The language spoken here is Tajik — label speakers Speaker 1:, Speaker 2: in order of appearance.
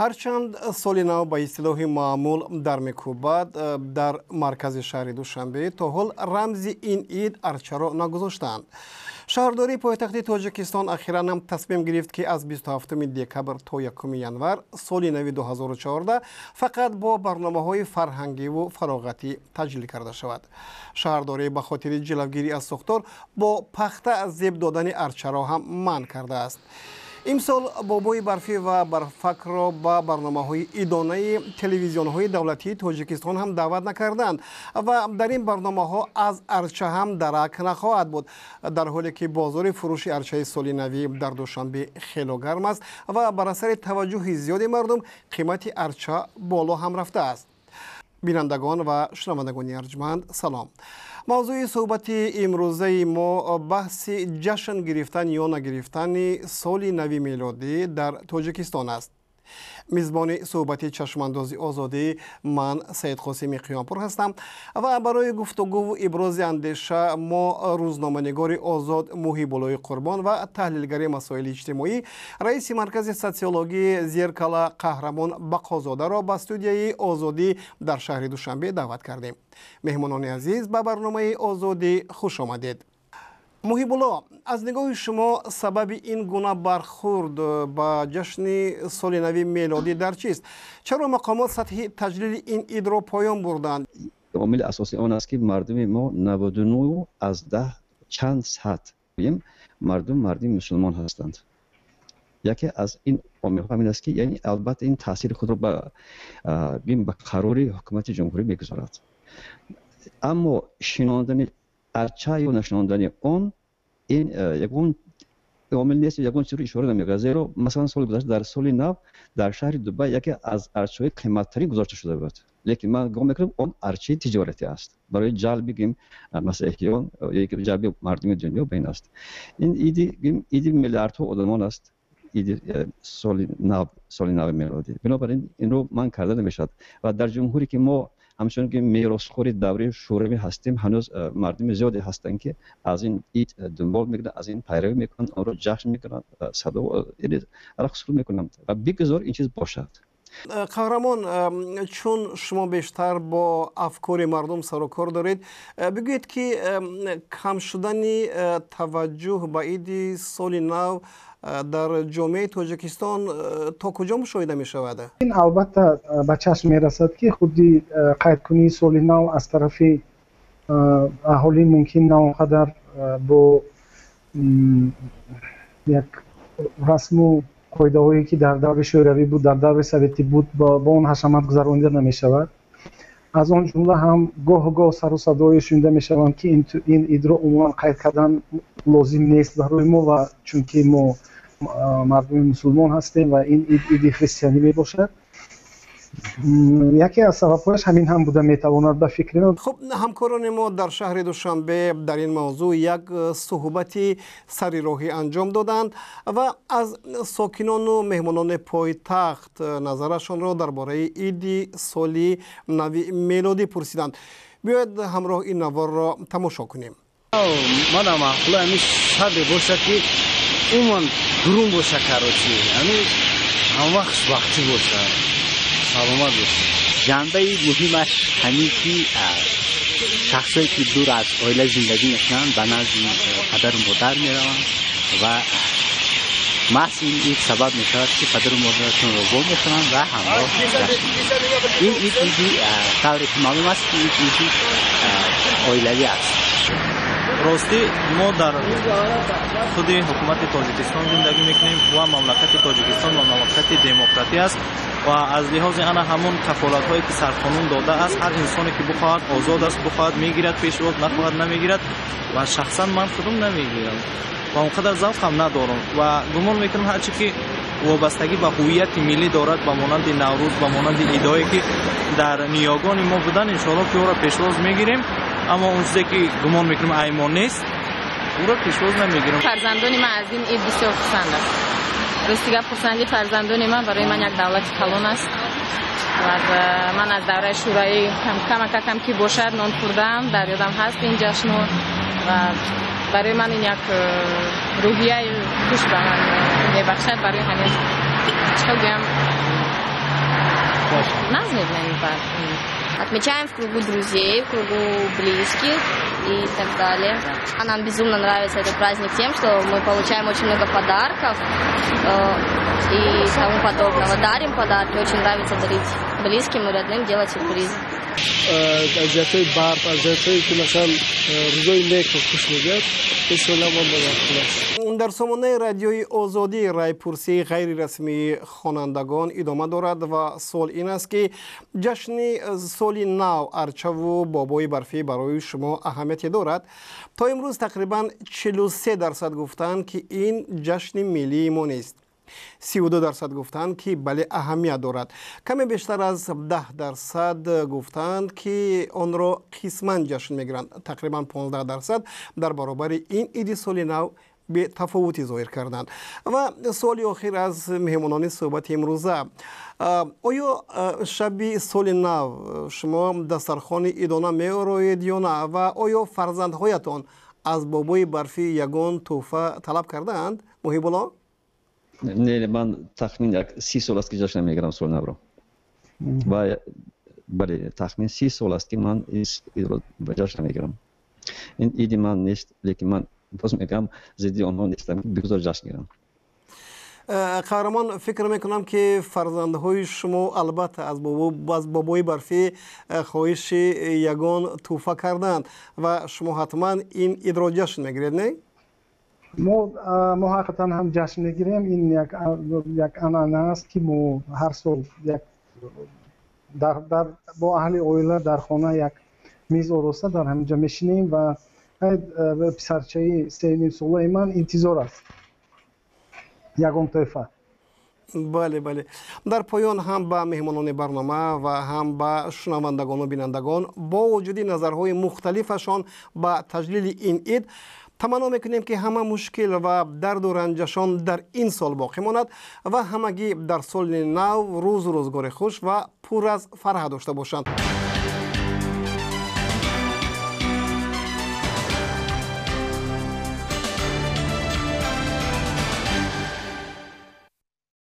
Speaker 1: Ҳарчанд соли нав ба истилоҳи маъмул дар мекӯбад, дар маркази шаҳри Душанбе то ҳол рамзи ин ид арчаро нагузоштаанд. Шаҳрдории пойтахти Тоҷикистон ахиран ҳам тасмим гирифт, ки аз 27 декабр то 1 январ соли нави 2014 фақат бо барномаҳои фарҳангиву фароғатӣ таҷлил карда шавад. Шаҳрдорӣ ба хотири ҷилавгирӣ аз сӯхтор бо пахта зеб додани арчаро ҳам манъ кардааст. Имсол бобои барфӣ ва барфакро ба барномаҳои идонаи телевизионҳои давлатии Тоҷикистон ҳам даъват накарданд ва дар ин барномаҳо аз арча ҳам дарак нахоҳад буд, дар ҳоле ки бозори фурӯши арчаи соли навӣ дар Душанбе хело гарм аст ва бар асари таваҷҷӯҳи зиёди мардум қимати арча боло ҳам рафтааст. Бинандагон ва шунавандагони арҷманд, салом. Мавзӯи суҳбати имрӯзаи мо баҳси ҷашн гирифтан ё нагирифтани соли нави мелодӣ дар Тоҷикистон аст. Мизбони суҳбати чашмандози Озодӣ ман Саидқосими Қиёмпур ҳастам ва барои гуфтугӯву ибрози андеша мо рӯзноманигори озод Муҳибуллои Қурбон ва таҳлилгари масоили иҷтимоӣ, раиси маркази социологии Зеркала Қаҳрамон Бақозодаро ба студияи Озодӣ дар шаҳри Душанбе даъват кардем. Меҳмонони азиз, ба барномаи Озодӣ хуш омадед. Муҳибулло, аз нигоҳи шумо сабаби ин гуна бархурд ба ҷашни соли нави мелодӣ дар чист? Чаро мақомот сатҳи таҷлили ин идро поён бурданд?
Speaker 2: Омили асосии он аст, ки мардуми мо 99 аз 10 чанд сад гӯем мардум мардуми мусулмон ҳастанд. Яке аз ин омилҳо ҳамин аст, ки яъне албатта ин таъсири худро ба қарори ҳукумати ҷумҳурӣ мегузорад. Аммо шинондани арча ё нашинондани он ин ягон омил нест, ягон чизро ишора намекунад. Зеро масалан соли гузашта дар соли нав дар шаҳри Дубай яке аз арчаҳои қиматтарин гузошта шуда буд, лекин ман гумон мекунам, он арчаи тиҷоратӣ аст барои ҷалби гим масеҳиён ё ҷалби мардуми дунё ба ин аст. Ин иди гим иди миллиардҳо одамон аст, иди соли нав, соли нави мелодӣ. Бинобар ин инро манъ карда намешавад ва дар ҷумҳуре, ки мо ҳамчунон ки меросхӯри давраи шӯравӣ ҳастем, ҳанӯз мардуми зиёде ҳастанд, ки аз ин ид дунбол мекунанд, аз ин пайравӣ мекунанд, онро ҷашн мекунанд, садо рақс мекунанд ва бигузор ин чиз бошад.
Speaker 1: Қаҳрамон, чун шумо бештар бо афкори мардум сару кор доред, бигӯед, ки кам шудани таваҷҷӯҳ ба иди соли нав дар ҷомеаи Тоҷикистон то куҷо мушоҳида мешавад?
Speaker 3: Ин албатта ба чашм мерасад, ки худи қайдкунии соли нав аз тарафи аҳолӣ мумкин на он қадар бо як расму қоидаҳое, ки дар даври шӯравӣ буд, дар даври советӣ буд, бо он ҳашамат гузаронида намешавад. Аз он ҷумла ҳам гоҳу гоҳ сару садое шунида мешаванд, ки ин идро умуман қайд кардан лозим нест барои мо ва чунки мо мардуми мусулмон ҳастем ва ин ид иди христианӣ мебошад. Яке аз сабабҳояш ҳамин ҳам буда метавонад, ба фикри ман.
Speaker 1: Хуб, ҳамкорони мо дар шаҳри Душанбе дар ин мавзӯъ як суҳбати сари роҳӣ анҷом доданд ва аз сокинону меҳмонони пойтахт назарашонро дар бораи иди соли нави мелодӣ пурсиданд. Биёед, ҳамроҳ ин наворро тамошо кунем.
Speaker 4: Мана маъқула ҳамин шабе бошад, ки умуман дурун боша, короче, ҳамин ҳамвақт хушбахтӣ бошад, саломат бошад.
Speaker 5: Ҷанбаи муҳимаш ҳамин, ки шахсое, ки дур аз оила зиндагӣ мекунанд, ба назди падару модар мераванд ва маҳз ин ид сабаб мешавад, ки падару модарашонро вомехӯранд ва ҳамроҳ. Ин ид иди, тавре ки маълум аст, ки ид иди оилавӣ аст.
Speaker 6: Ростӣ, мо дар худи ҳукумати Тоҷикистон зиндагӣ мекунем ва мамлакати Тоҷикистон мамлакати демократӣ аст ва аз лиҳози ана ҳамон кафолатҳое, ки сарқонун додааст, ҳар инсоне, ки бихоҳад, озод аст, бихоҳад, мегирад пешвоз, нахоҳад, намегирад. Ва шахсан ман худам намегирам ва он қадар завқам надорам ва гумон мекунам, ҳарчи ки вобастагӣ ба ҳуввияти миллӣ дорад, ба монанди Наврӯз, ба монанди идҳое, ки дар ниёгони мо буданд, иншоалло, ки ӯро пешвоз мегирем. Аммо он чизе, ки гумон мекунам, ай мо нест, ӯро пешвоз намегирем.
Speaker 7: Фарзандони ман аз ин ид бисёр хурсанд аст. Рости гап, хурсандии фарзандони ман барои ман як давлати калон аст ва ман аз давраи шӯравӣ камакакам ки бошад нон хӯрдаам, дар ёдам ҳаст ин ҷашну ва барои ман ин як рӯҳияи хуш ба ман мебахшад. Барои ҳамин, чӣ хел гӯям. Нағз мебинем ба.
Speaker 8: Отмечаем в кругу друзей, в кругу близких и так далее. А нам безумно нравится этот праздник тем, что мы получаем очень много подарков и тому подобного. Дарим подарки, очень нравится дарить близким и родным, делать сюрпризы.
Speaker 9: Аз ҷиҳатҳои барф, аз ҷиҳатҳое ки, масалан, рӯзои неку хуш мегӯяд, ин сола мо муваффақ аст.
Speaker 1: Дар сомонаи Радиои Озодӣ райпурсии ғайрирасмии хонандагон идома дорад ва суол ин аст, ки ҷашни соли нав, арчаву бобои барфӣ барои шумо аҳамияте дорад? То имрӯз тақрибан 43% гуфтанд, ки ин ҷашни миллии мо нест, 32% гуфтанд, ки бале, аҳамият дорад, каме бештар аз 10% гуфтанд, ки онро қисман ҷашн мегиранд, тақрибан 15% дар баробари ин иди соли нав бетафовутӣ зоҳир карданд. Ва суоли охир аз меҳмонони суҳбати имрӯза: оё шаби соли нав шумо дастархони идона меороед ё на ва оё фарзандҳоятон аз бобои барфӣ ягон тӯҳфа талаб кардаанд? Муҳибулло?
Speaker 2: Не, ман тахмин як 30 сол аст, ки ҷашн намегирам соли навро. Ва бале, тахмин 30 сол аст, ки ман идро ҷашн намегирам. Ин иди ман нест, лекин ман боз мегӯям, зидди онҳо нестам, бигузор ҷашн гирам.
Speaker 1: Қаҳрамон, фикр мекунам, ки фарзандҳои шумо албатта аз бобои барфӣ хоҳиши ягон тӯҳфа карданд ва шумо ҳатман ин идро ҷашн мегиред, не?
Speaker 3: Мо ҳақиқатан ҳам ҷашн мегирем. Ин як анъана аст, ки мо ҳар сол як дар бо аҳли оила дар хона як миз ороста, дар ҳаминҷа мешинем ва писарчаи 3,5 солаи ман интизор аст ягон тӯҳфа.
Speaker 1: Бале, дар поён ҳам ба меҳмонони барнома ва ҳам ба шунавандагону бинандагон бо вуҷуди назарҳои мухталифашон ба таҷлили ин ид таманно мекунем, ки ҳама мушкил ва дарду ранҷашон дар ин сол боқӣ монад ва ҳамагӣ дар соли нав рӯзу рӯзгори хуш ва пур аз фарҳа дошта бошанд.